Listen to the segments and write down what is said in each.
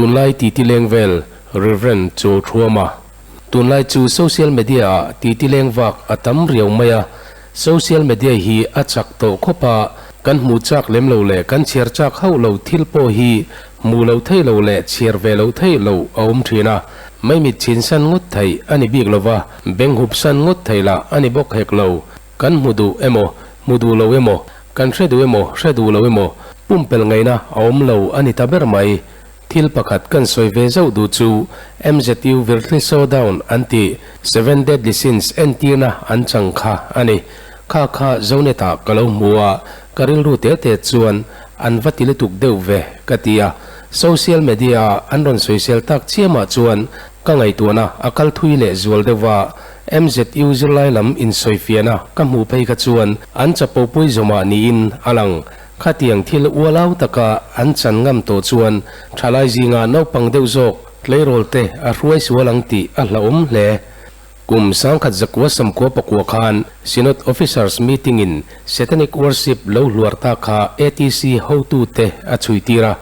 Tunlai titi leng vel Rev. Chawlthuama. Tunlai chu social media ah titi leng vak a tam riau mai a, social media hi a chak tawh khawp a, kan hmuh chak lem lo leh kan chhiar chak hauh lo thil pawh hi hmuh loh theih lo leh chhiar ve loh theih lo a awm thin a, maimit chhin san ngawt theih a ni bik lo va, beng hup san ngawt theih lah a ni bawk hek lo. Kan hmu duh emaw, hmu duh lo emaw, kan hre duh emaw, hre duh lo emaw, pumpelh ngaihna a awm lo a ni ta ber mai. Thil pakhat kan sawi ve zauh duh chu MZU Virthli Showdown an tih Seven Deadly Sins entirna an chang kha a ni. Kha kha Zonet-ah ka lo hmu a, ka rilru te te chuan an va ti lutuk deuh ve ka ti a. Social media-a an rawn sawisel tak chiamah chuan ka ngaihtuahna a kal thui leh zual deuh va, MZU zirlai lam insawifiahna ka hmuh phei kha chuan an chapo pui zawmah niin a lang. Khatiang thil ualau taka an chan ngam tawh chuan thalai zinga naupang deuh zawk tleirawl te a hruai sual ang tih a hlauhawm hle. Kum 1900 samkua pakua khan Synod Officers Meeting in Satanic Worship lo hluar ta kha ATC hotute a chhui tir a.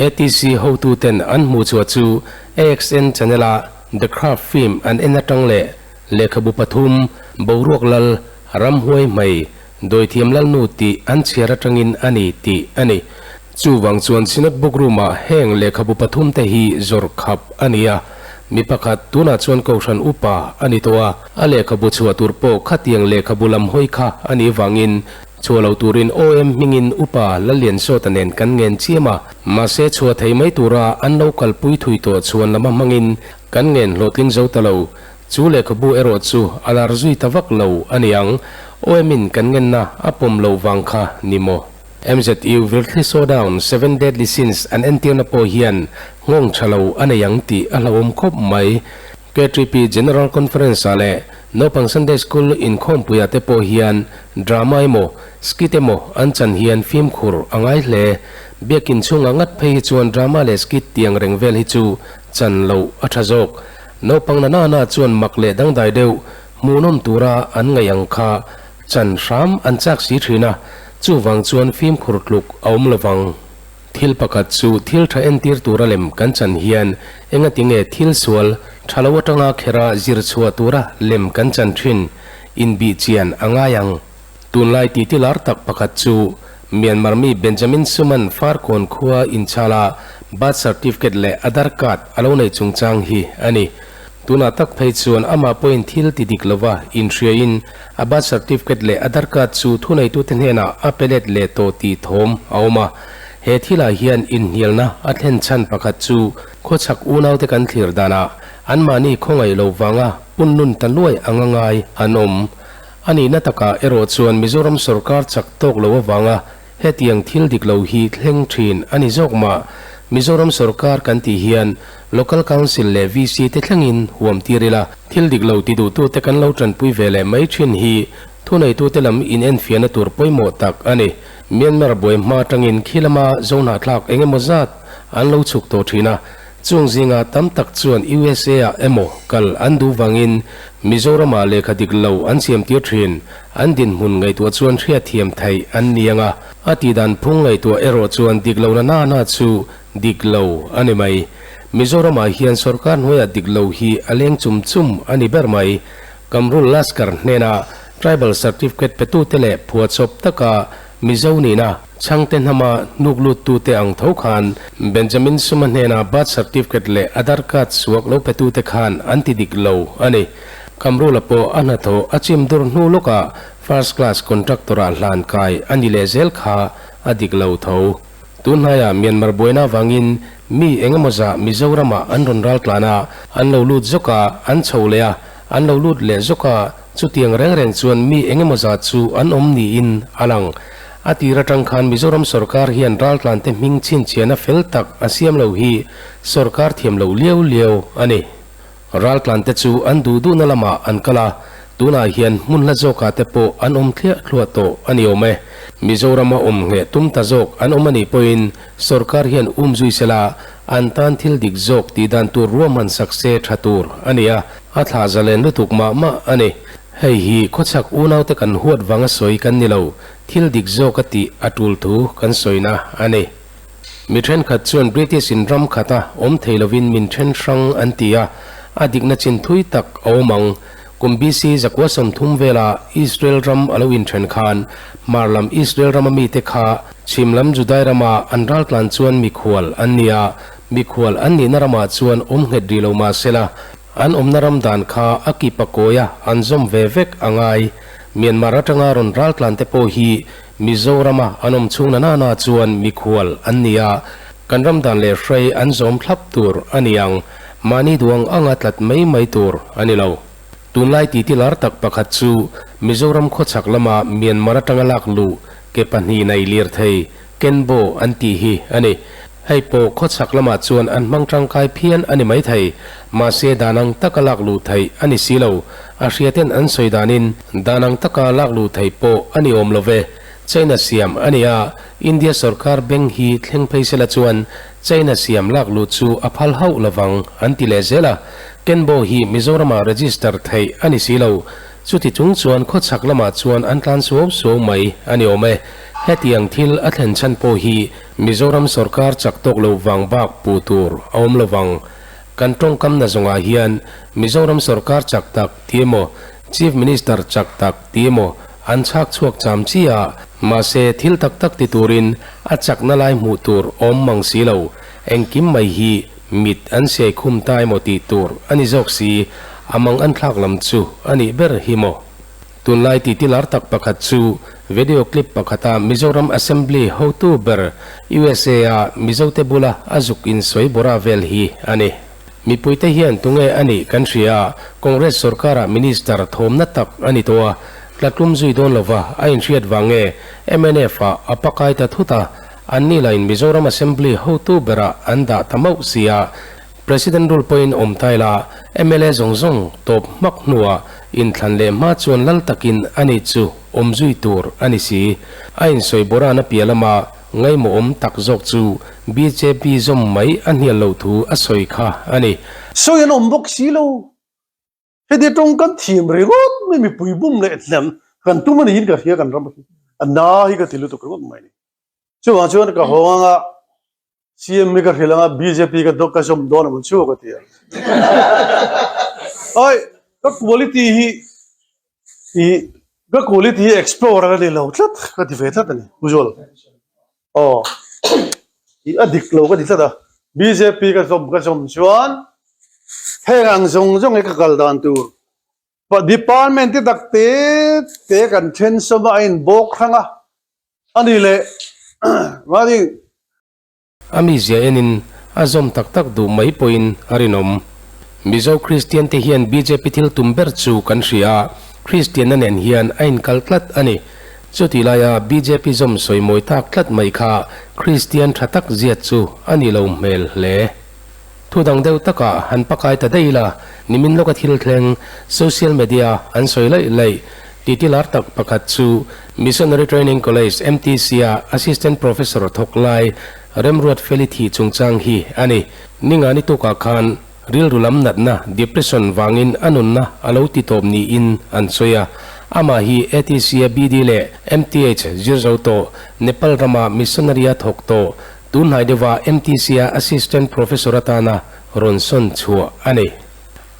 ATC hotuten an hmuh chhuah chu AXN channel a The Craft film an en atang leh lehkhabu pathum, Boruak Lal, Ramhuai Hmei, Dawithiam Lalnu tih an chhiar atangin a ni tih a ni. Chuvang chuan Synod Book Room-ah heng lehkhabu pathum te hi zawrh khap a ni a. Mi pakhat tunah chuan Kohhran Upa a ni tawh a, a lehkhabu chhuah tur pawh khatiang lehkhabu lam hawi kha a nih vangin chhuah lo turin OM hmingin Upa Lalliansawta nen kan ngen chiam a. Mahse chhuah thei mai tura an lo kalpui thui tawh chhuan lama hmangin kan ngen hlawhtling zo ta lo. Chu lehkhabu erawh chu a lar zui ta vak lo a ni ang. OM-in kan ngenna a pawm loh vang kha ni maw? MZU Virthli Showdown, Seven Deadly Sins an entirna pawh hian nghawng tha lo a nei ang tih a hlauhawm khawp mai. KTP General Conference-ah leh Naupang Sunday School inkhawmpuiah te pawh hian drama emaw, skit emaw an chan hian fimkhur a ngai hle. Biakin chhungah ngat phei hi chuan drama leh skit tiang reng vel hi chu chan loh a tha zawk. Naupang na nana chuan mak leh dangdai deuh hmuhnawm tura an ngaih ang kha chan hram an chak si thin a, chuvang chuan fimkhur tluk a awm lovang. Thil pakhat chu thil tha entir tura lem kan chan hian engatinge thil sual tha lo atanga khera zir chhuah tura lem kan chan thin inbih chian a ngai ang. Tunlai titi lar tak pakhat chu Myanmar mi Benjamin Suman Farkawn khua inchala birth certificate leh Aadhaar card a lo nei chungchang hi a ni. Tunah tak phei chuan amah pawhin thil ti dik lova inhriain a birth certificate leh Aadhaar card chu thuneitute hnenah a pe let leh tawh tih thawm a awm a. He thilah hian inhnialna a thlen chhan pakhat chu khawchhak unaute kan thlir danah anmahni khawngaih lo vanga punnun ta luai anga ngai an awm. A nihna takah erawh chuan Mizoram sawrkar chak tawk lo avanga hetiang thil dik lo hi thleng thin a ni zawk mah. Mizoram sawrkar kan tih hian Local Council leh VC te thlengin huam tir ila, thil dik lo ti duhtute kan lo tanpui ve leh mai thin hi thuneitute lam inenfiahna tur pawimawh tak a ni. Myanmar buai hma atangin khi lama zohnahthlak eng emaw zat an lo chhuk tawh thin a, Chung zinga tam tak chuan USA-ah emaw kal an duh vangin Mizoramah lehkha dik lo an siamtir thin. An dinhmun ngaihtuah chuan hriatthiam theih an ni ang a, a tihdan phung ngaihtuah erawh chuan dik lo na na na chu dik lo a ni mai. Mizoramah hian sorkar hnuaiah dik lo hi a leng chum chum a ni ber mai. Kamrul Laskar hnena Tribal Certificate petute leh phuahchawp taka Mizo nihna Chhangte hnama hnuk luttute ang tho khan Benjamin Suma hnena birth certificate leh Aadhaar card suak lo petute khan an ti dik lo a ni. Kamrula pawh a hnathawh a chim dur hnu lawkah first class contractor-ah hlan kai a ni leh zel kha a dik lo tho. Tunhnaiah Myanmar buaina avangin mi eng emaw zah Mizoramah an rawn ral tlan a, an lo lut zawk a, an chho leh a, an lo lut leh zawk a, Chutiang reng reng chuan mi engemaw zat chu an awm niin a lang. A tir atang khan Mizoram sorkar hian raltlante hming chhinchhiahna fel tak a siam lo hi sorkar thiam lo liau liau a ni. Raltlante chu an duh duhna lamah an kal a, tunah hian hmun hla zawkah te pawh an awm thliah thluah tawh a ni awm e. Mizorama awm ngheh tum ta zawk an awm a nih pawhin sorkar hian um zui sela an tan thil dik zawk tih dan tur ruahman sak se tha tur a ni a. A thlah zalen lutuk mah mah a ni. Hei hi khawchhak unaute kan huat vanga sawi kan ni lo, thil dik zawk a tih a tul thu kan sawina a ni. Mi thenkhat chuan British in ram khata awm thei lovin min then hrang an ti a, a dikna chin thui tak a awm ang. Kum BC 130 vela Israel ram a lo inthen khan hmar lam Israel rama mite kha chhim lam Judai rama an raltlan chuan mikhual an ni a, mikhual an nihna ramah chuan awm nghet rih lo mah sela an awmna ram dan kha a kip a kawi a an zawm ve vek a ngai. Myanmar atanga rawn raltlan te pawh hi Mizorama an awm chhung na nana chuan mikhual an ni a, kan ram dan leh hrei an zawm thlap tur a ni ang. Mahni duang anga tlat mai mai tur a ni lo. Tunlai titi lar tak pakhat chu Mizoram khawchhak lama Myanmar atanga lak luh ke pahnih nei lirthei, Kenbo, an tih hi a ni. Hei pawh khawchhak lamah chuan an hmang tangkai phian a ni maithei. Mahse dan ang taka lak luh theih a ni si lo. A hriaten an sawi danin dan ang taka lak luh theih pawh a ni awm lo ve. China siam a ni a, India sorkar beng hi thleng phei sela chuan China siam lak luh chu a phal hauh lovang an ti leh zel a, Kenbo hi Mizoramah register theih a ni si lo. Chuti chung chuan khawchhak lamah chuan an tlan suau suau mai a ni awm e. Hetiang thil a thlen chhan pawh hi Mizoram sorkar chak tawk lo vang bak puh tur a awm lovang. Kan tawngkam na zawngah hian Mizoram sorkar chak tak ti emaw, Chief Minister chak tak ti emaw an chhak chhuak cham chi a, mahse thil tak tak ti turin a chakna lai hmuh tur awm mang si lo. Engkim mai hi mit an siai khum ta emaw tih tur a ni zawk si, a mang an thlak lam chu a nih ber hi maw? Tunlai titi lar tak pakhat chu video clip pakhata Mizoram Assembly hotu ber USA-a Mizote bula a zuk insawi bawra vel hi a ni. Mipuite hian tunge a nih kan hria a, Congress sorkara Minister thawmna tak a ni tawh a, tlatlum zui dawn lova a inhriat vang nge MNF-ah a pakai ta thut a, anni lain Mizoram Assembly hotu berah an dah ta mauh si a, President rule pawhin awm ta ila mla zawng zawng tawp hmak hnuah inthlan leh hma chuan lal takin a nih chu awm zui tur a ni si. A insawi bawrana piah lama Ngaimawhawm tak zawk chu bjp zawm mai a hnial loh thu a sawi kha a ni. Sawi an awm bawk si lo. Heti tawng kan thiam ringawt mai mipui bum leh hnem kan tum a niin ka hria kan ram hi a na hi ka ti lutuk ringawt mai ni. Chuvang chuan ka hawng anga CM hi ka hrilh anga bjp ka ka zawm dawn ang chu ka ti a. Oi ka quality hi I ka quality hi explore a ni lo tlat ka ti ve tlat a ni Pu Zual. Aw i a dik lo ka ti tlat a bjp ka zawm ka zawm chuan heng ang zawng zawng hi ka kal dan tur department te tak te te kan then sawm a a in bawk hrang a a ni leh mahni A mizia enin a zawm tak tak duh mai pawhin a rinawm. Mizo Kristian te hian bjp thil tum ber chu kan hria a, Kristianna nen hian a inkal tlat a ni. Chutih laia bjp zawm sawi mawi tak tlat mai kha Kristian tha tak ziat chu a ni lo hmel hle. Thu dang deuh takah han pakai ta daih ila, nimin lawka thil thleng social media an sawi laih laih titi lar tak pakhat chu Missionary Training College, MTC, a Assistant Professor thawk lai Remruat Feli thih chungchang hi a ni. Ningani tukah khan rilru lam natna, depression, vangin a nunna a lo ti tawp niin an sawi a. Amah hi ATC-a BD leh MTH zir zo tawh, Nepal rama missionary-a thawk tawh, Tunhnai deuha MTC-a Assistant Professor atana rawn sawn chhuah a ni.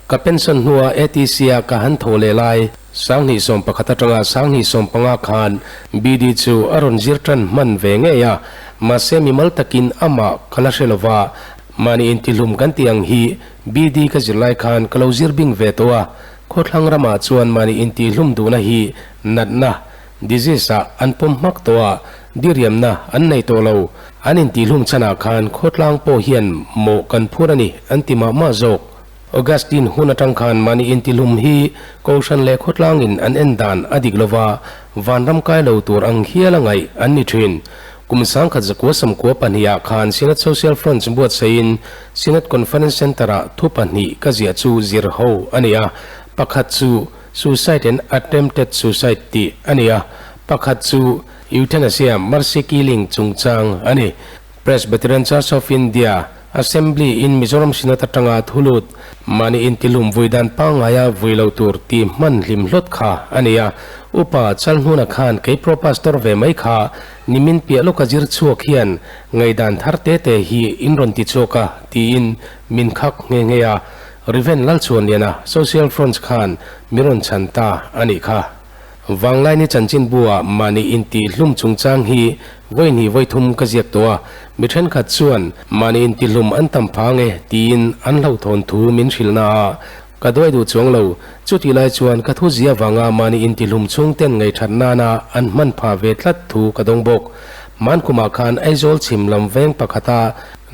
Ka pension hnua ATC-a ka han tho leh lai, 2011 atanga 2015 khan BD chu a rawn zir tan hman ve ngei a, mahse mimal takin amah ka la hre lova, mahni intihlum kan tih ang hi BD ka zir lai khan ka lo zir bing ve tawh a, khawthlang ramah chuan mahni intihlum duhna hi natna, disease, ah an pawm hmak tawh a, Diriamna an nei tawh lo. An intihhlum chhanah khan khawtlang pawh hian mawh kan phur a ni an ti mah mah zawk. Augustine hun atang khan mahni intihlum hi Kohhran leh khawtlangin an en dan a dik lova, vanram kai lo tur ang hial a ngaih an ni thin. Kum 1992 ah khan Synod Social Front buatsaihin Synod Conference Centre-ah thu pahnih ka ziah chu zir ho a ni a, pakhat chu Suicide and Attempted Suicide tih a ni a, pakhat chu Euthanasia, Mercy Killing, chungchang a ni. Presbyterian Church of India. Assembly in Mizoram Synod atanga thu lut mahni intihlum vui dan pangngaia vui lo tur tih hman hlim hlawt kha a ni a. Upa Chalhnuna khan kei Pro Pastor ve mai kha nimin piah lawka zir chhuak hian ngaihdan thar te te hi in rawn ti chhuak a tiin min khak nghe nghe a. Riven Lalchhuanliana Social Fronts khan mi rawn chhan ta a nih kha. Vanglaini chanchinbu ah mahni intihhlum chungchang hi vawi hnih vawi thum ka ziak tawh a, mi thenkhat chuan mahni intihlum an tam phang e tiin an hlauhthawn thu min hrilh na a, ka duai duh chuang lo. Chutih lai chuan ka thu zia vanga mahni intihlum chhungten ngaihthat nana an hman phah ve tlat thu ka dawng bawk. Hmankumah khan Aizawl chhim lam veng pakhata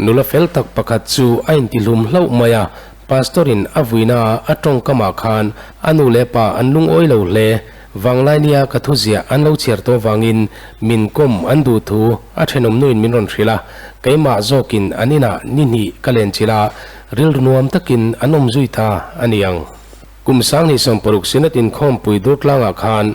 nula fel tak pakhat chu a intihlum hlauh mai a, Pastor in a vuina a a tawngkamah khan a nu leh pa an lungawi lo hle. Vanglai nia ka thu ziah an lo chhiar tawh vangin min kawm an duh thu a thenawm nuin min rawn hrilh a, keimah zawkin an inah ni hnih ka len chilh a, rilru nuam takin an awm zui ta a ni ang. Kum 2016 Synod inkhawmpui Durtlangah khan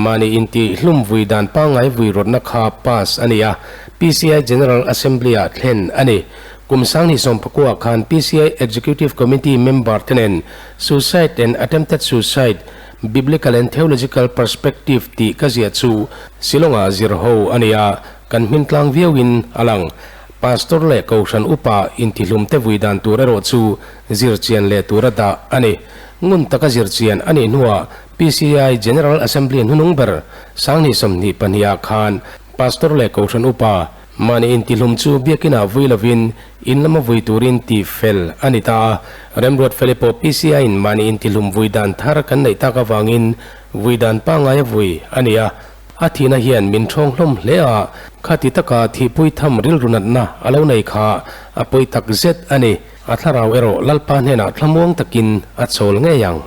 mahni intih hlum vui dan pangngai vui rawtna kha pass a ni a, PCI General Assembly-ah thlen a ni. Kum 2019 khan PCI Executive Committee member te nen Suicide and Attempted Suicide, Biblical and Theological Perspective tih ka ziah chu Shillong-ah zir ho a ni a, kan hmin tlang viauin a lang. Pastor leh Kohhran upa intihlumte vui dan tur erawh chu zir chian leh tura dah a ni. Ngun taka zir chian a nih hnuah PCI General Assembly hnunung ber 2022 ah khan Pastor leh Kohhran Upa mahni intihlum chu biakinah vui lovin in lama vui turin tih fel a ni ta a. Remruat Feli pawh PCI in mahni intihlum vui dan thar kan neih tak avangin vui dan pangngaia vui a ni a. A thihna hian min ṭhawng hlawm hle a, khati taka thihpui tham rilru natna a lo nei kha a pawi tak zet a ni. A thlarau erawh Lalpa hnenah thlamuang takin a chawl ngei ang.